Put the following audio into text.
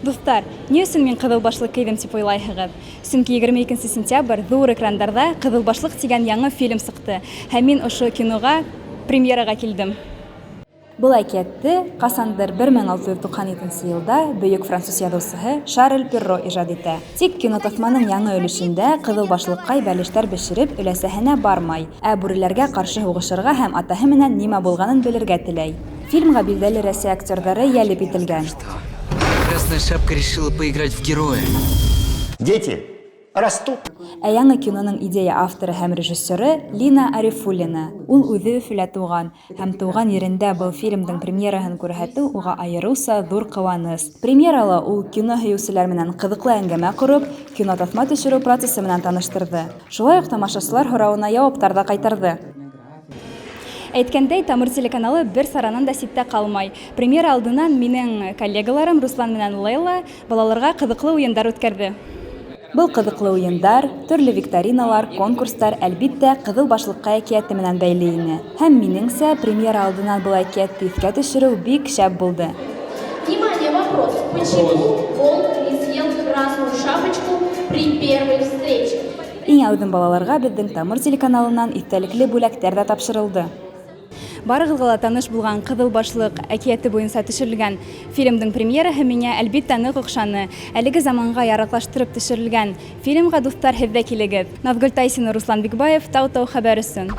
Дуҫтар, ни өсөн мин ҡыҙыл башлыҡ кейҙем тип уйлайһығыҙ? Сөнки 22 сентябрь ҙур экрандарҙа Ҡыҙыл башлыҡ тигән яңы фильм сыҡты, һәм мин ошо киноға премьераға килдем. Был әкиәтте ҡасандыр 1697 йылда бөйөк француз яҙыусыһы Шарль Перро ижад итә. Тик кинотаҫманың яңы өлөшөндә Ҡыҙыл башлыҡҡай бәлештәр бешереп өләсәһенә бармай, ә бүреләргә ҡаршы һуғышырға һәм атаһы менән нимә булғанын белергә теләй. Фильмға билдәле Рәсәй актерҙары йәлеп ителгән. Красная шапка решила поиграть в героя. Дети растут. Ә яңы киноның идея авторы һәм режиссеры Лина Арифуллина. Ул үҙе Өфөлә тыуған һәм тыуған ерендә был фильмдың премьераһын күрһәтеү уға айырыуса ҙур ҡыуаныс. Премьерала ул кино һөйөүселәр менән ҡыҙыҡлы әңгәмә ҡороп, кинотаҫма төшөрөү процессы менән таныштырҙы. Шулай уҡ тамашасылар һорауына яуаптар ҙа ҡайтарҙы. Әйткәндәй, Тамыр телеканалы бер саранан да ситтә ҡалмай. Премьера алдынан минең коллегаларым Руслан менән Лейла балаларға ҡыҙыҡлы уйындар үткәрҙе. Был ҡыҙыҡлы уйындар, төрлө викториналар, конкурстар, әлбиттә, Ҡыҙыл башлыҡҡай әкиәте менән бәйле ине. Һәм минеңсә, премьера алдынан был әкиәтте иҫкә төшөрөү бик шәп булды. Внимание, вопрос. Почему волк не съел красную шапочку при первой встрече? Иң әүҙем балаларға беҙҙең Тамыр телеканалынан иҫтәлекле бүләктәр ҙә тапшырылды. Барығыҙға ла таныш булған Ҡыҙыл башлыҡ әкиәте буйынса төшөрөлгән фильмдың премьераһы миңә, әлбиттә, ныҡ оҡшаны. Әлеге заманға яраҡлаштырып төшөрөлгән фильмға, дуҫтар, һеҙ ҙә килегеҙ. Наҙгөл Тайсина, Руслан Бикбаев, Тау-Тау хәбәр өсөн.